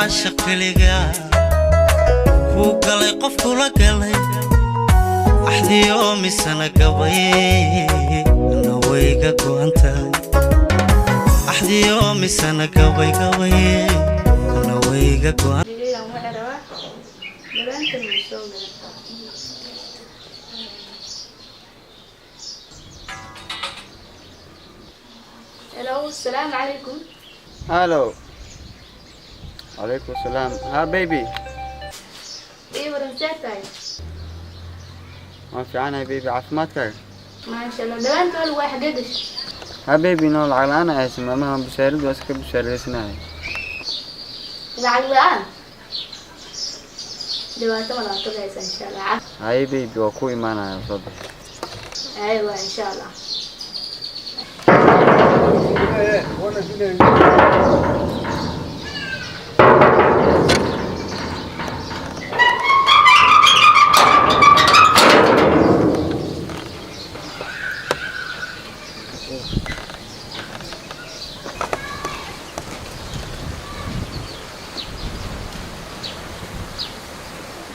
Caashaq keliga kuu galay, qof kula galay axdiyo misana gabay na wayga go'an tahay, axdiyo misana gabay gabay na wayga go'an. Digayaan waxay rabaa dhawaantan wuu soo galay. Hello, asalaamu calaykum. Hello. Alaikum salam. Ha baby. Ii waran, see tahay? Waan fiicanahay baby, caafimaadkaaga? Maasha Allah. Dhawaanta wal waa xagee gashay? Ha baby, no lacag la'aan ay haysan maalmahan, bushaaradu waa iska bushaaraysanahay. Lacag la-aan dhibaato ma laha, tagaysa insha Allah. Haye baby, waa ku imaanaya, soo bax. Haye waa insha Allah.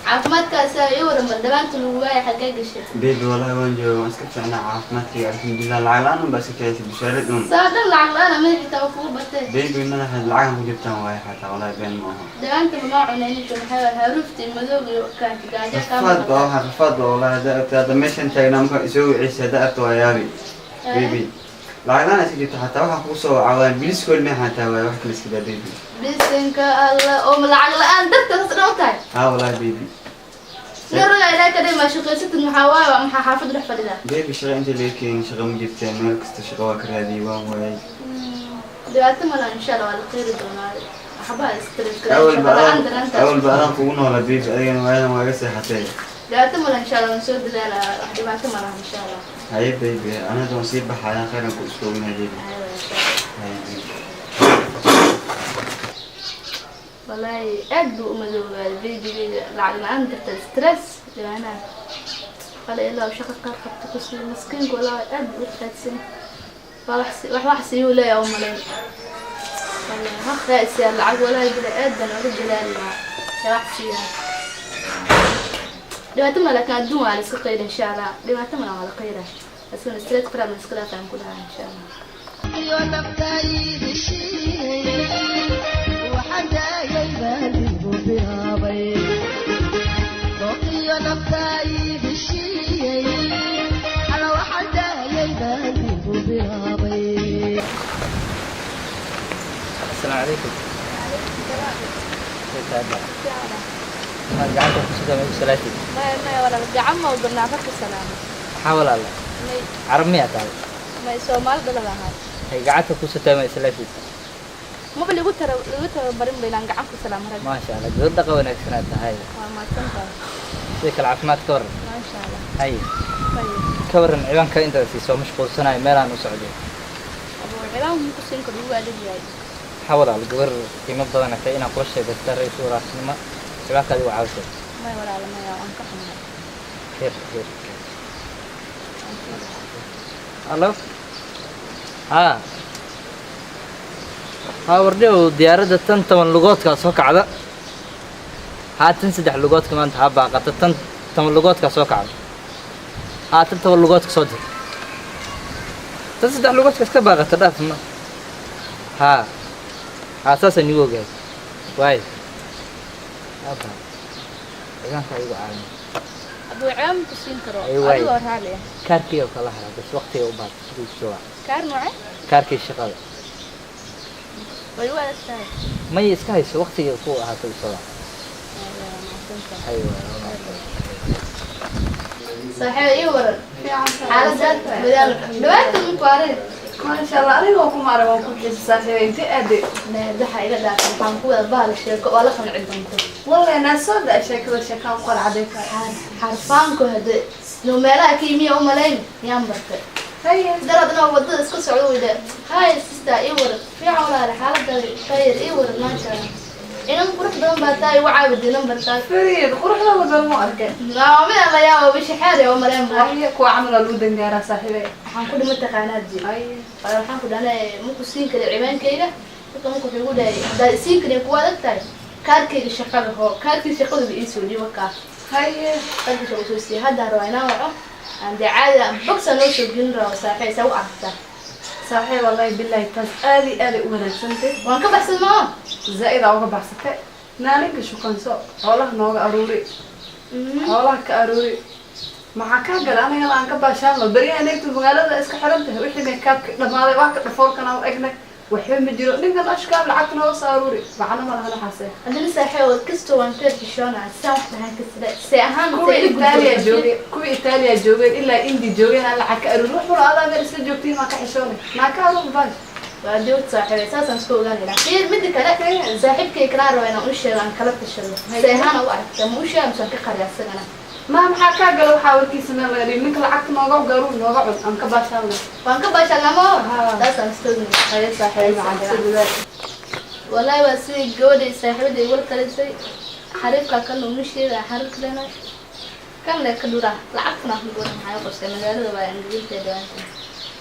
Caafimaadkaasa ii waran bal, dhawaanta lagu waaya, xagee gashay? Baby, wallahi waan jooga, waan iska fiicnaa caafimaadkayga, alxamdulillah. Lacag la'aan un baa iska kicisa bushaarad un. Saa dhan lacag la-aan madax xitaa waa kugu batee. Baby, madaxa lacagan ku jirtaan waaye xataa, wallahi been ma aha. Dhawaanta mamaa cunay ninka, maxaa waay haruufta iyo madowga iyo kaanti gaajo kaa. Rafaad baa waxaa, rafaad baa wallahi. Haddaa aragta hadda meeshan taagnaa markaan isoo wicisa, haddaa aragta waa yaabi baby. Lacag la'aan iska jirta xataa, waxaa kugu soo caawaan biliskool mee xataa waaye, wax kale iska daa baby. Bisinka Allah, oo ma lacag la-aan darteed saas dhan u tahay? Ha wallahi baby. Nin ragaa ilaahay ka dhigay, maa shaqaysatid? Maxaa waaye, maxaa xaafadda dhex fadhidaa? Baby, shaqa inta laga keenin, shaqa ma jirteen, meel kasta shaqa waa ka raadiyey, waan waayay. Dhibaato mala, insha Allah waa la qeyri doonaa, waxba stress. Awal ba shaqa la-aan adaan darantaas. Awal ba adaan kugu noolaa baby, adigana waayadan waa iga seexatay. Dhibaato mala, insha Allah waan soo dadaalaa, wax dhibaato malaha insha Allah. Haye baby, ana hadda waan sii baxayaan, khayran ku iskoognahay baby. Aywa, insha Allah. Haye baby. Wallaahi aad buu u madoobaaday babygayga lacag la-aan darteed, stress dhibaanaha qale ilaa uu shaqo qaar qabto kusii maskiinku. Wallaahi aad buu u rafaadsan, waa wax wax wax siiyuu leeyahay u malayn. Wallaahi ha raa'isiyaa lacag, wallaahi bila aad baan uga dadaali lahaa ee wax siiyaa. Dhibaato ma laakiin adduun waa la iska qayla insha Allah. Dhibaato mana, waa la qayla isna, stress qaraab la iska dhaafaan ku dhahaa insha Allah. Iyo naftaay heshiiyey, waxaan daayay baan igu bilaabay. Dooqiyo naftaay heshiiyey, alla waxaan daayay baan igu bilaabay. Asalaamu calaykum. Kayf tahay? Maxaad gacanta ku sidaa ma salaatid? Maya maya walaal, gacan ma ogolnaa farka salaamo. Maxaa walaala? May. Carab miyaa tahay? May, Soomaali dhalad ahay. Hay gacanta ku sitaa ma salaatid? Maba lagu tara lagu tababarin ba inaan gacan ku salaamo rag. Maasha Allah, gabar dhaqa wanaagsanaa tahay. Waa mahadsan tahay. Sida kale caafimaad ka waran? Maasha Allah. Hay. Ayib. Ka waran ciwaanka intaad siiso, mashquulsanayo meelaan u socday. Abu ciwaan ku siin karo, ugu adag yahay. Maxaa walaal, gabar qiimo badan tahay, inaan kula sheegasta ra-iisul waraasnimo ciwaankaadi igu caawisay. May walaal, maya, waan ka xumahay. Khayr khayr. Hallo, haa haa, wardhiyow, diyaaradda tan 10 lugoodkaa soo kacda. Haa, tan 3 lugoodka maanta ha baaqata, tan 10 lugoodkaa soo kacda. Haa, tan 10 lugoodka soo dir, tan 3 lugoodka iska baaqata dhaaf ma. Haa haa, saasaan igu ogahay waay. Aba ciidanka igu caawin. Abu ciwaan ku siin karo. Ay, waay. Adigoo raali ah. Kaarkii oo kala hara bas, waqtiga u baata siduu soo wac. Kaar nooce? Kaarkii shaqada. Way u adag tahay. May, iska hayso, waqtiga ku ahaato soo wac. Waa mahadsan tahay. Ay waay, waa mahadsan. Saaxiib, ii waran xaaladda madaal dhawaanta ku arag. Maasha Allah, anigoo kuma arag, waan ku xiisa saaxiibay, intee aade? Waxa iga dhaafay, waxaan ku wada bahal sheeko waa la qanci doonto. Wallahi naa soo da sheekada, sheekaan qor caday tahay. Xarfaanku hade inuu meelaha ka yimiya u malayn yaan bartay. Haye. Darad inoo wadada iska socdo weyda, "Hi sister, ii waran?" "Fiican walaale, xaaladda khayr, ii waran?" "Maasha Allah, inan qurux badan baa tahay, igu caawidi nambarkaas." Fariid quruxda wada mu arkay. Waa mid aan la yaabo, bishi xeer oo malayn ba. Haye, kuwa camal waa lagu dangaaraa saaxiibay. Waxaan ku dhima taqaanaa ji. Haye. Waxaan ku dhahnay, maku siin kara ciwaankayga. Marka wuxuu igu dhahay, haddaad isiin karin kuwa adag tahay. Kaarkayga shaqada hoo, kaarkii shaqada ii soo dhiibo kaa. Haye. Kaarkii shaqada soo siiyey, hadda rabaa inaan waco. Aan dee caadi bogsa noo soo gelin rabo saaxiib, saa u aragtaa. Saaxiib, wallahi billahi taas aad iyo aad ay u wanaagsantay. Waan ka baxsan maa? Zaa'id aa uga baxsatay. Naalinka shukanso, xoolaha nooga aruuri, xoolaha ka aruuri. Maxaa kaa gala? Anigana aan ka baashaanlo beryahan eegto, magaalada iska xiran tahay, wixii meekaabka dhamaaday, waa ka dhafoorkana u egnay, waxba ma jiro. Ninkan ashkaab lacagta nooga soo aruuri, macno ma lahan waxaase. Haddana saaxiib, kastoo waan ka xishoonaa, saan wax dhahaan kasida see ahaan. Kuwii Itaaliya joogay, kuwii Itaaliya joogeen ilaa Indi joogeen aan lacag ka aruuri. Wax wala adaa meel isla joogtiin, maa ka xishoonay? Naa ka aruur baash. Waa dawlad saaxiibay, saasaan isku ogaanayna. Fiir, midda kale, saaxiibkay kalaa raba inaan u sheego, aan kala tashado. See ahaan u aragta, ma u sheega mise waan ka qariya asagana? Ma maxaa kaa gala? Waxaa warkiisa meel laga dhigi. Ninka lacagta nooga garuur, nooga cun, aan ka baashaanay. Waan ka baashaanamo. Haa. Saasaan isku ogaanay. Haye saaxiib, macaan, si dadaal. Wallaahi waa sidii gabadhay saaxiibada igula talisay. Xariifka kan uma sheega, xariif kalena kan le ka dhura lacagtuna ku dhura. Maxay qabsay magaalada? Waa angilta dhawaanta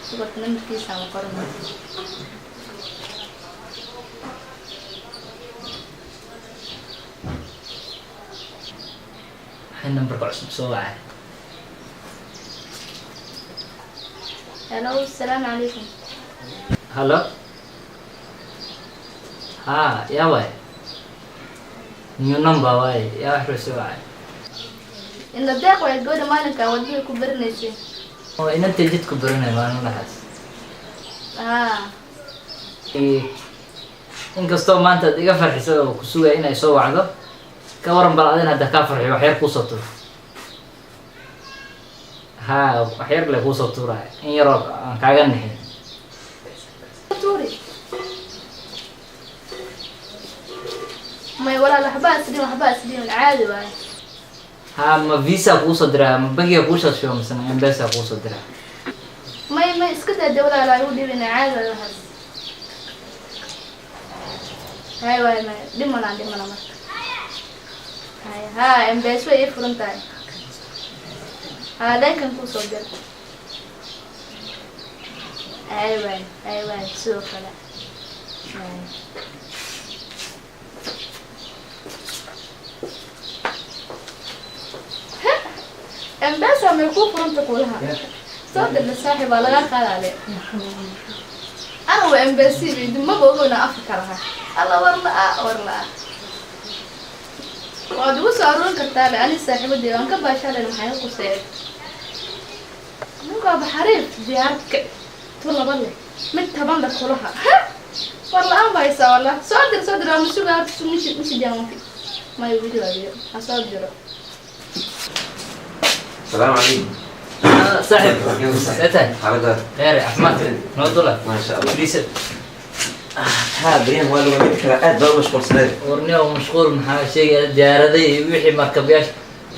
subarka nambarkiisa aan qorana. Maxay nambarka cusub soo wacay? Hello, asalaamu calaykum. Halo, haa, yaa waay? New number waaye, yaa wax loo soo wacay? Inla deeq waay, gabadha maalinka wadada ku baranaysay. Oo inanta jidku baranay maalin dhaxaas? Haa. Inkastoo maanta aad iga farxisay oo ku sugaya inay soo wacdo, ka waran bal adin hadda kaa farxiyo, wax yar kuusoo tuur. Haa, wax yar le kuusoo tuuraya, in yaroo aan kaaga nixin. Tuuri may walaal, waxba isdhin, waxba isdhin, caadi waay. Haa, ma visa kuusoo diraa, ma bangiga kuusoo shubo, mise mpesa kuusoo diraa? May may, iska daa de walaal, ay u dhibina, caadi waay waxaas. Hay waay, may dhimanaa, dhimana marka. Hay haa, mpesa way ii furan tahay. Haa, dhankan kusoo dir. Hay waay, hay waay, sidoo kale. Hay. Mpesa may kuu furanta kulaha? Soo dirna saaxiib, waa lagaa qaadaale. Ana waa mpesa maba ogo inaan Afrika lahaa. Alla, war la-a, war la-a. Waad igu soo aruurin kartaa le. Ani saaxiibadey waan ka baashaaleen. Maxay i quseeyay ninka? Waa baxariif, diyaarad ka tu laba leh, mid 10 leh kulaha. War la-aan baa haysaa wallah. Soo dir, soo dir, waa masugaa mishi mishi jaamanki mayo wili waabiyo ha soo diro. السلام عليكم. Saaxiib, see tahay? حالك؟ Kheer, caafimaadka nabadula. ما شاء الله. Fadhiisa. ها بريان waa lagu mid kale aad baa u mashquulsaneed. Warni oo mashquul maxaa sheegaya, diyaaraday iyo wixii markabyaasha.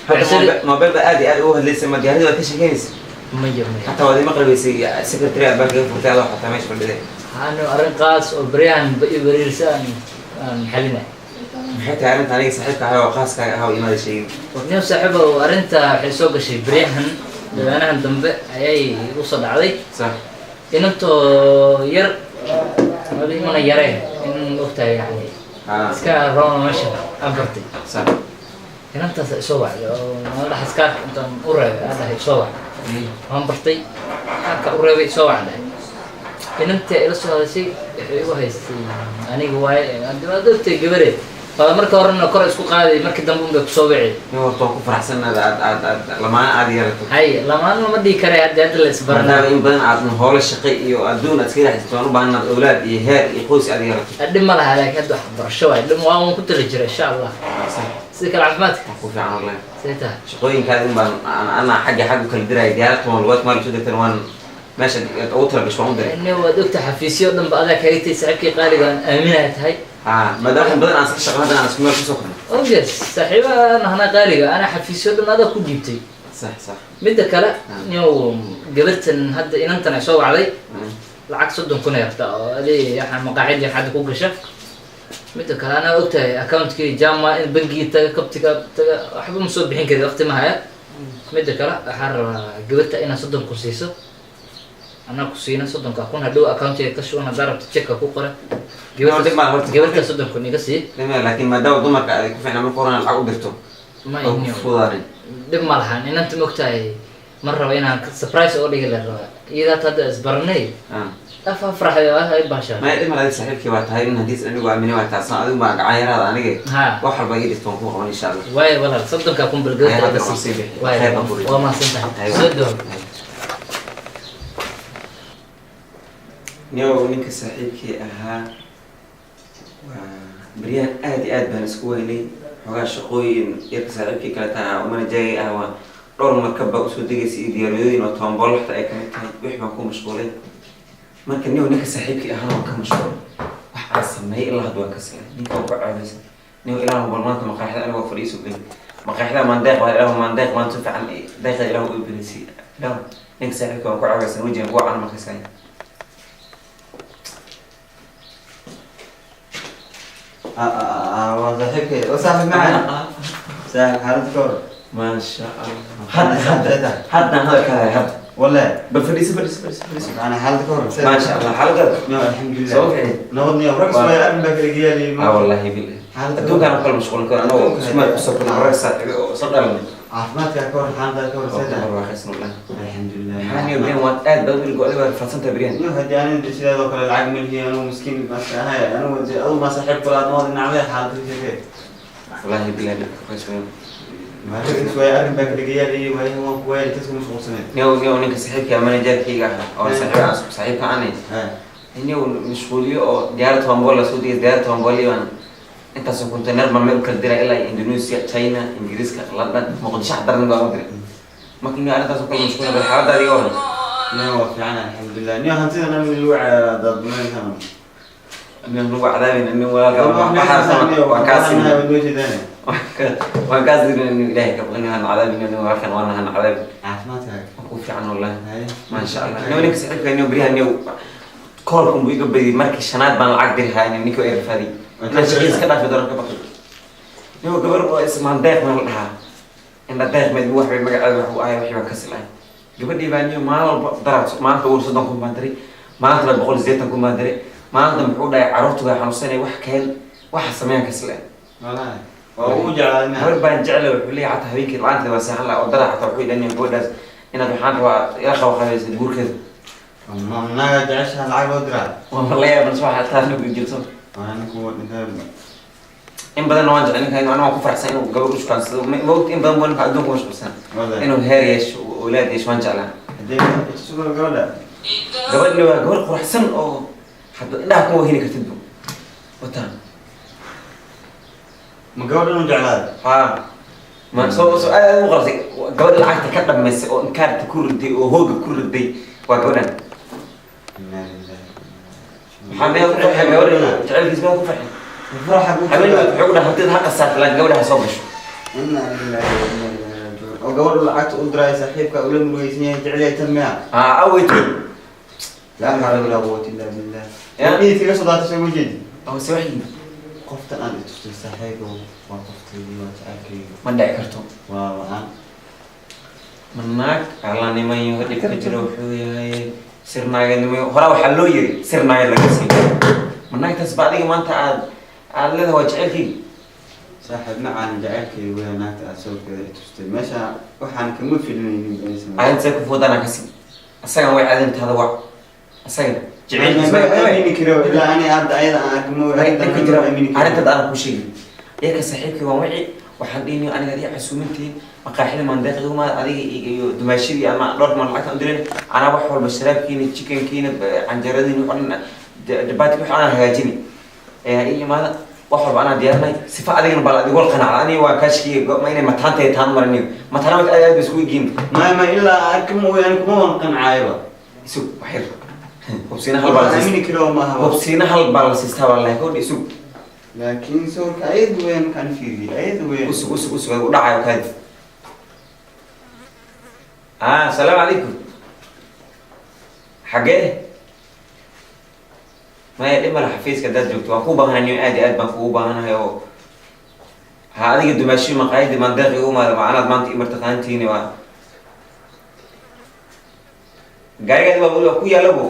Hadda mobile ba aad iyo aad ugu hadlaysay, ma diyaaradii waad ka sheekeynaysa? Maya, maya. Xataa waad ima qarbaysay, secretary aad baa kaga furtay adoo xataa meesha fadhiday. Waxaanu arrin qaas oo baryahan ba i wariirsa aan xalinay. Maxay tahay arrinta aniga saaxiibka ahay oo khaaskaaga ahaa oo imaada sheegin? Warniyo saaxiibow, arrinta waxay soo gashay baryahan, dhawaanahan dambe ayay igu soo dhacday. Inantoo yar wali mana yareen in ogtahay yani iska roona meesha aan bartay. Inantaas isoo wacday oo madaxaas kaarka intaan u reebay aan dhahay isoo wac. Waan bartay, kaarka u reebay, isoo wacday. Inantii ila soo hadashay waxay igu haystay aniga waaye. Waad ogtay gabareed waa marka horena kor isku qaaday, markii dambe unbay kusoo wici. Nin horta waan ku faraxsanahay aad lamaana aad yeelato. Hay, lamaan lama dhihi karay, hadda la isbaranaa. Maadaama in badan aad hoolo shaqo iyo adduun aad iska raaxaysato, waan u baahan inaad awlaad iyo heer iyo qoys aad yeelato. Dhib ma laha, laakiin hadda waxbarasho waay, dhib waa waan ku tali jira insha Allah. Sida kale caafimaadka? Ku fiican wallahi. See tahay? Shaqooyinkaada in baan ana xagga xag u kala diraya. Diyaarad toban lugood maal soo degtan, waan meesha aad ugu tala gasho waan u diray. Ine waad ogtahay xafiisyo dhan ba adaa kaga tagay, saaxiibkii qaaliga aan aaminaya tahay. Ha, maadaama in badan aan isla shaqo, haddana aan isku meel kusoo korno. Obvious, saaxiibaha nahna qaaliga, ana xafiisyo dhan adaa ku dhiibtay. Sax sax. Midda kale, niyow gabartan hadda inantan ay soo wacday, lacag 30,000 ay rabtaa oo adii waxaa maqaaxid yar xadda ku gasha. Midda kale, anaa ogtahay accountkii jama in bangigii taga, kabtiga taga, waxba ma soo bixin kari, waqti ma haya. Midda kale, waxaan rabaa gabarta inaad 30,000 siiso. Anaa ku siina 30,000 hadhow accountiga ka shuban, haddaa rabto checka ku qora. No, dhib ma horta. Gabarta 30,000 iga sii. Dhima, laakiin maadaama dumarka ay ku fiicnaa marka horena lacag u dirto Ma oo ku ihniyo. fudaanin. Dhib ma lahan, inanta mogtahay, ma rabo inaan surprise oo dhigi la rabaa iyadaa hadda isbaranay. Afa farxay oo ay baashaa. Maya, dhib malaha, saaxiibkii waa tahay in haddii anigu aamini waa taasna adigu baa gacan yaraada aniga. Wax walba ii dhigto waan kuu qaban, insha Allah. Waay walaal, 30,000 bal Ay, gabarta hadda iga waan sii. sii bixi. Waay. Khayr baan ku ridi. Waa mahadsan tahay, Ay, soo dhawo. Niyow, ninka saaxiibkii ahaa waa baryahan aad iyo aad baan isku weynay, xoogaa shaqooyin yarka saaxiibkii kale taa oo manager ah waa dhowr markab baa usoo degaysa iyo diyaaradooyin oo tobanbool xataa ay kamid tahay, wix baan ku mashquulay. Marka niyow, ninka saaxiibkii ahaana waan ka mashquulay, wax aan sameeyay ilaa hadda waan ka silay, ninka waan ku caabaysan. Niyow, ilaahu bal maanta maqaaxida anigoo fadhiiso gelin maqaaxida maandeeq waa, ilaahu maandeeq maanta si fiican deeqda ilaahu u belisay. Ilaahu, ninka saaxiibkii waan ku caabaysan, wejigan kuwa can markasay. Waa saaxiibkay, waa saaxiib macaan, saaxiib, xaalad ka hor. Maasha Allah. Hadda hadda haddaan hadalkaada hadda. Wallahi. Bal fadhiiso, fadhiiso, fadhiiso, fadhiiso. Macnaa xaalad ka hor. Maasha Allah, xaaladaada. No, alxamdulilah. Soo fiicin. Nabad niyo rag ismaya arrin baa kala geeyaalay. Ah, wallahi billahi. Xaalad ka Adduunkaan oo kale mashquulin karo anagoo isku meel kusoo kulmay rag saaxiibo oo soo dhalanay. Caafimaadka ka hor, xaaladaada ka hor, seeda. Barwaaqaysan wallahi. Alxamdulilah. Maxaa niyo beryahan waad aad baad weli go'day, waad fadsantahay beryahan. Niyo, haddii aniga sidaadoo kale lacag ma lihi, anigu miskiin baan ahay, anigu adigu baa saaxiib kula aad nood dhinacday xaalad ka sheekee. Wallahi billahi dhibka ka soo. Rag ismaya arrin baa kala geeyaalay, waayahan waan ku waayay dadku mashquulsaneed. Niyo niyo, ninka saaxiibka managerkayga ah oo saaxiib aan saaxiibka aanay. Niyo mashquuliyo oo diyaarad tobanbool la soo degay, diyaarad tobanbool baan intaasoo container baan meel u kala diray ilaa Indonesia, China, Ingiriiska, London, Muqdisho xataa baan u diray. Marka niyo arrintaas oo kale mashquul, bal xaaladaada iga waran. Niyo, waa fiican, alxamdulilah. Niyo, hantida nabi lagu caayaa daadmayntan. Nin lagu cadaabin nin walaalka waan kaa siin, waan kaa siin nin Ilaahay ka baqin, han cadaabin nin walaalkan waana han cadaabin. Caafimaadkaaga. Waan ku fiican wallahi, maasha Allah. Niyo, ninka saaxiibka niyo beryahan niyo koolkan buu iga badiyay, markii shanaad baan lacag diri hayaa, ninka waa irfaadi inaan shaqadiis ka dhaafi doono ka baqay. Niyo, gabar oo ismaan deeq baan la dhahaa, indha deeq meed wax bay magaceeda wax u ahay, wixii baan ka silahay gabadhii baa. Niyo, maalin walba daraad maanta uur 30,000 baan diray, maantana 180,000 baan diray, maanta muxuu dhahay carruurtu way xanuunsanay, wax keen waxa sameeyaan ka silahay. Wallaahi waa ugu jeclaa. Habar baan jeclay, wuxuu leeyahay xataa habeenkii la'aanteed waa seexan lahaa oo dara xataa wuxuu idhan gabadhaas inaad waxaan rabaa ila qabo qabaysa guurkeeda. Naga jeceshaha lacag loo diraa. Waa la yaaban soo xataa nagu jirto. Waa ninku dhintaa. In badanna waan jecel ninka, aniga waan ku faraxsan inuu gabar u shukaansado. Ma ogta, in badan buu ninka adduunka mashquulsan inuu heer yeesho oo awlaad yeesho waan jeclaa. Haddii sugan gabadha. Gabadhni waa gabar quruxsan oo hadda indhaha kuma heli kartid bu wataan. Ma gabadhan u jeclaada? Haa, ma soo soo aad aad u qabsay gabadha lacagta ka dhamaysay oo inkaarta ku riday oo hooga ku riday waa gabadhan. Maxaa meel ku farxay gabadha jacaylkiis meel ku farxay? Faraxa ku. Haweeney wuxuu ku dhahay hantida ha qasaarta laakiin gabadha ha soo gasho. Inna lillahi wa inna ilayhi raaji'uun. Oo gabadha lacagta u diray saaxiibka ula murugaysan yahay jecel yahay tan miya? Haa, aweyto. Laa xawla walaa quwwata illaa billah. Ya. Dhiid kaga soo daatay soo ma jeedi. Oo se waxyi. Qoftan aad i tustay saaxiibka waa qoftaydi, waa jacaylkayga. Ma dhici karto. Waa la-aan. Ma naag alla niman yaho dhibka jira wuxuu yahay sir naageednimo, horaa waxaa loo yiri sir naageed laga siiyo. Ma naagtaas ba adiga maanta aad aad leedahay waa jacaylkayga? Saaxiib macaan, jacaylkayga weya naagta aad sawirkeeda i tustay meesha, waxaan kama filinaynin inaysan. Arrinta say ku fuudanaa kasi asagan way cadintaada wac asagan jacaylkiis Ma aamini karo ilaa ani hadda ayada aan arko, ma dhibka jira. aamini karo. Arrintaad aanan kuu sheegin yarka saaxiibkii waan wici, waxaan dhihi aniga adiga casuumintiin maqaaxida maandeeqiguma adiga iyo dumaashadii ama dhowr maan lacagtaan u dirin, anaa wax walba sharaabkiina, chickenkiina, canjeeradiina, wax dhan, jabaati wax anaa hagaajini ee ii imaada, wax walba anaa diyaarinay sifa adigana bal adigol qanacda. Aniga waa kaashkiga ma inay mataantay taan maraniyo mataana aad aad ba isku egiin. Ma ilaa arko mooyaane kuma wan qancaayoba. Isug wax yar, hubsiina hal baa la aamini siistaa. Karo maaha. Hubsiina hal baa la siistaa baa lahay kordhi, isug. Laakiin sawirka ayada weeyaan markaan fiiriyey ayada weeyaan. Usug, usug, usug, u dhacayo kaadi. Ah, asalaamu calaykum. Xagee? Maya, dhib male, xafiiska haddaad joogto waan kuu baahanahay nin, aad iyo aad baan kugu baahanahay oo ha adiga dumaashiyo maqaayadii maandeeq igu imaada macanaad maanta imartaqaantiini waa. Gaarigaadi baa weli ku yaallabo.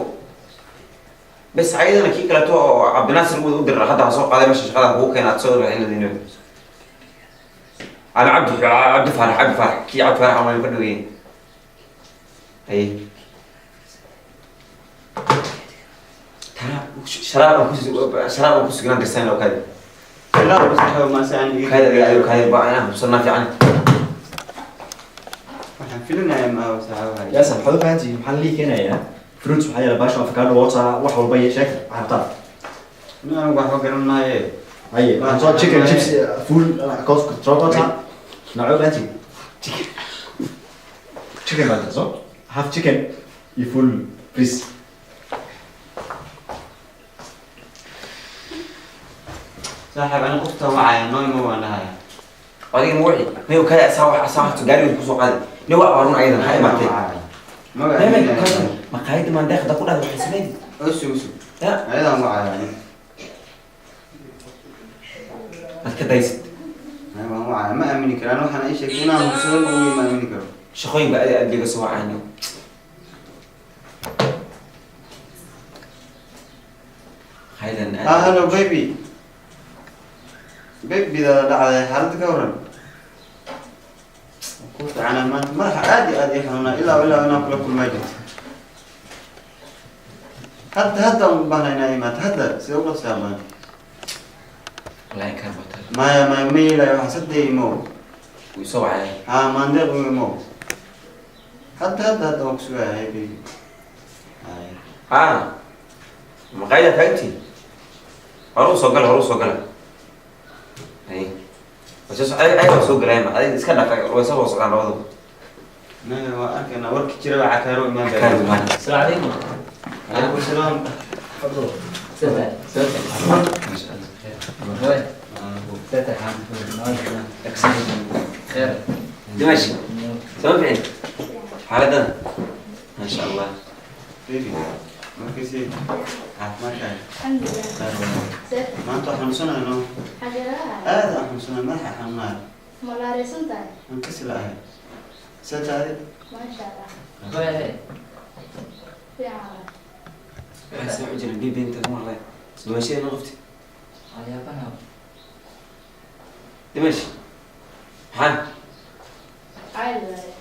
Bes ayadana kii kaleeto oo Cabdinaasir u dira hadda ha soo qaaday meesha shaqada kugu keena aad soo bixin. Ama Cabdi Faarax, Cabdi Faarax, kii Cabdi Faarax aan ka dhaweeyey. Haye, tana sharaab aan ku sharaab aan ku sugnaan dirsan oo kaadi. Ilaa saaxiib ma saan iga. Kaadi adiga kaadi baa inaan hubsanaa fiican. Waxaan filinayaa ma aha saaxiib. Yaasan, maxaad u baahan tihiin? Maxaa lii keenayaa? Fruits waxaa yaala, baasha avocado water, wax walba iyo sheegta waxaa rabtaa. Anigu waxba garan maaye. Haye, waxaan soo chicken chips, full cost soo qota. Noocee u baahan tihiin? Chicken baa soo half chicken iyo full please. Saaxiib, ani qofta wacaya noo ima waan dhahaya. Adiga ma wixii niyo kaadi asaa wax asaa wax gaariga ku soo qaaday niyo wax warun ayadan ha imaatay. Magaca. Maqaayadda maandeeqda ku dhahda waxay sameyn. Usug, usug. Ya. Ayadaan wacaya ani. Maad ka daysid. Waan wacaya, ma aamini karo ani. Waxaan ii sheegtay inaan hubsado ma aamini karo. Shaqooyin baa aad aad liga soo wacayno. Maqaayadan Ah, aad. Hello baby, babyda dhacday, xaaladda ka waran? Ku fiicnaa. Maanta madaxa aad iyo aad ii xanuunaa, ilaa ilaa inaan kula kulmaa jirta. Hadda hadda aan u baahnaa inaa imaato hadda, sida uga saabaan. Wallahi kaan bata. Maya, maya, ma yeelayo waxaas. Hadda imow. Wuu soo wacay. Haa, maandeeq u imow hadda, hadda, hadda waan kusugayaa. Baby. Hay. Ah, maqaayada taagti, hore u soo gala, hore u soo gala. Hay, ayaga waa soo galayaan, adiga iska dhaaf, way soo socdaan labaduba. Maya, waa arkaynaa warki jira waa cakaaro imaan. Cakaaro imaan. السلام عليكم. Calaykum salaam. تفضل. سلام سلام. وين فتح؟ خير. Dimashi, soo ficin xaaladada, maasha Allah. Baby, markiisi caafimaadkaaga? Alxamdulilah. Khayr wallahi. See? Maanta waa xanuunsanahay no. Xageeraha? Aad aan xanuunsanahay, madaxa xanuunaya. Malaareysan tahay? Aan kasi la'ahay. See tahay? Maasha Allah. وين؟ Fiican. Waxaa soo jira bibi inta ku maqlay dimashada ma qofti. اليابان. Dimashi, maxaa? Caadi waaye.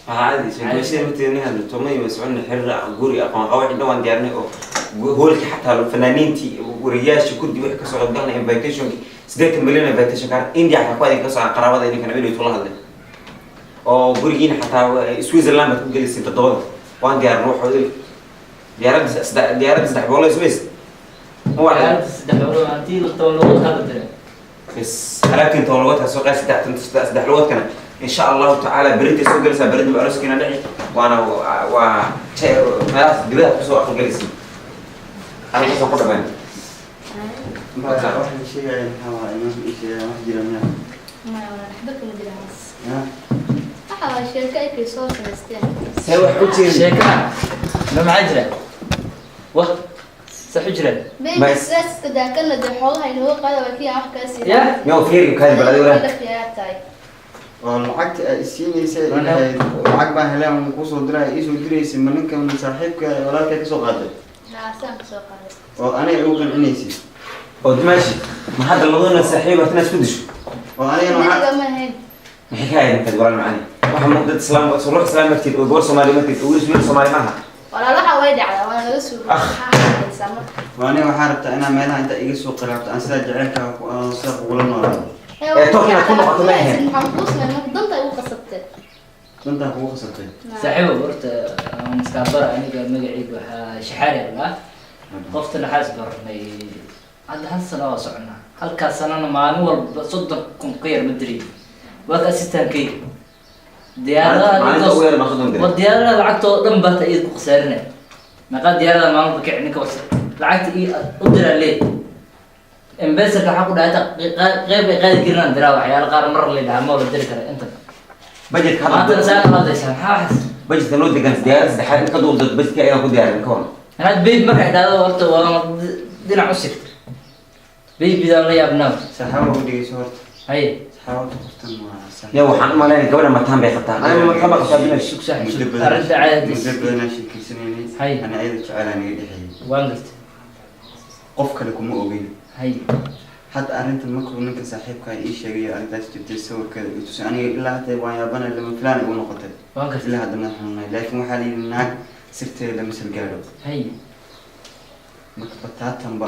Waxaa caadi soo dimashada ma tirin hadlo tomay ma socon xiriir guri aqoon qabo wixii dhan waan diyaarinay oo hoolkii xataa fanaaniintii wariyaashii kurdi wixii ka socda dalna invitationki 80 milyan invitation card India xataa ku adin ka socon qaraabada idinkana inay tula hadlay oo gurigiina xataa Switzerland baad ku gelisay toddobada waan diyaarinay waxooda diyaaradda saddex, diyaaradda 300 Swiss ma wacday. 300 antii 10 lugood hadda dire. Bas alaabtiin 10 lugoodka soo qaad, saddex lugoodkana insha Allahu tacaala berintay soo gelaysaa, berinta ba arooskiina dhici waana waa meelahaas dibadaha kusoo aqalgelaysa arrinkaasoo ku dhamaan. Marka waxaan sheegaya maxaa waaye? Imaanka ii sheegaya wax jira miyaa? Maya, walaal, waxba kama jiraan. Ya. Waxa waa sheeko ay kay soo samaysteen. See wax u jeedin? Sheekada ma maxaa jira? Wa sax u jiraan. Baby, sidaas iska daa kana dee xoolaha inooga qaada waa kii aan wax kaa siin. Ya. Miyaw fiiri kaadi bal adiga. Yaa tahay. Oo lacagta ay isiinaysa ilahayd lacag baan helay aan kusoo diray iisoo diraysay, ma ninkan saaxiibka ee walaalkay kasoo qaaday? Haa, saan ka soo qaaday. Oo aniga igu qancinaysay. Oo dimaashi, ma hadda labaduna saaxiib horta inaad isku disho? Oo anigana waxaa Nabiga ma ahayn. Maxay ka ahayd markaad walaal macani waxa ma dad islaam ruux islaam martid oo gabar Soomaali martid oo wiil wiil Soomaali maaha. Walaal, waxa way dhacdaa, waana laga suugaa. Ah. Maxaa haysaa marka? Oo aniga waxaa rabtaa inaa meelaha inta iga soo qaraabto aan sidaa jaceylkaa ku aan sidaa kugula noolaado. Ee, took inaad ku noqoto ma ahayn. Maxaan kuu sameeyay marka danta ay u qasabtay? Dantaa kugu khasabtay. Saaxiibo, horta aan iskaabara, aniga magacayga waxaa Shaxaari la qofta naxaas baranay. Hadda hal sano waa soconaa, halkaas sanana maalin walba 30,000 ka yar ma diriyo. Waa ka assistankayga diyaaradaha. Maalinta ugu yar ma 30 diray? War diyaaradaha lacagtoo dhan baa ta iyada ku khasaarinay. Meeqaa diyaaradaha maalin walba kici ninka wasa lacagta ii u diraa lee investorka waxaa ku dhahay qeyb ay qaadi karinaan diraa waxyaalo qaar mar la yidhaha ma wala diri kara inta. Budgetka maantana hadda saa hadlaysaa maxaa waxaas? Budgetka noo degan diyaaradda saddexaad in ka duulda budgetka ayaan ku diyaarin ka waran. Anaad baby markay dhahdo horta waa dhinac u sigta babydaan la yaabnaa. Saaxiibo, u dhegeyso horta. Haye. Saxaabada qoftan waa saaxiib. Ya, waxaan u malaynaya gabadha mataan bay qabtaa. Aniga mataan baa qabtaa bilash. Sug saaxiib, Muddo sug. badan, Arrinta caadadiis. muddo badanaa sheekeysanaynay. Hay. Ana ayada jecel aniga dhexeeyay. Waan gartay. Qof kale kuma ogeyn. Haye. Hadda arrintan markuu ninka saaxiibka ii sheegay arrintaas jirtay, sawirkeeda ii tusay, aniga ilaa hadda waan yaabanay, lama filaan igu noqotay. Waan gartay. Ilaa hadda madax xanuunay, laakiin waxaa la yidhi naag sirteeda lama salgaadho. Haye. Marka bataatanba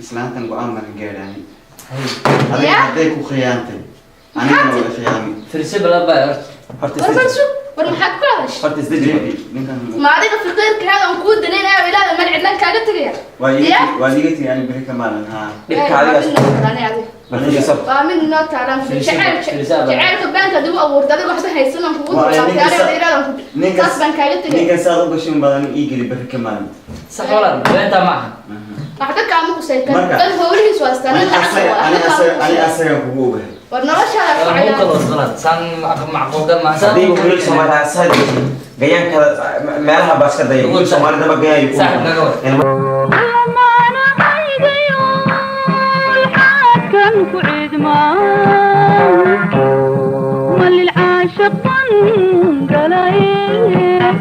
islaantan go-aan baan ka gaadhaani. Haye. Adiga Ya? hadday ku khiyaantay, anigana waa khiyaami. Firise balabaa horta. Horta War bal isdeji. sug, war maxaad ku hadashay? Horta isdeji. Baby, ninkan Ma adiga fiqiirka hada aan kuu danaynaya ilaada meel cidlan kaaga tegaya? waa iga Ya? waa iga tigi ani beri ka maalin haa. Dhibka Waa adigaas. mid noo taalaan adiga. Bal fadhiiso. Waa mid noo taalaan. Firise jacayl firise baa. Jacaylka baanka adigu abuurtay, adiga waxba haysan aan kugu Waa dulqaatay, ninka aniga ilaada aan ku ninka saas baan kaaga tegaya. Ninkan saad u gashin badan ii geli beri ka maalin. Sax walaal, beentaa ma aha. Waxba kaama qusay kan. Marka- Kan howlihiis waa astaan Ani lacag asaga waa ani waxba asaga kaama ani qusay. Asagan kugu ogahay. War noloshaada ku Walaal, cayaan. muu kaloo walaal. Saan macquul ma aha. Haddii wiil Soomaali ah saad gayaanka meelaha baa iska daya, wiil Soomaalida ma gayayo ku. Saaxiib naga wad. عاشق قليل.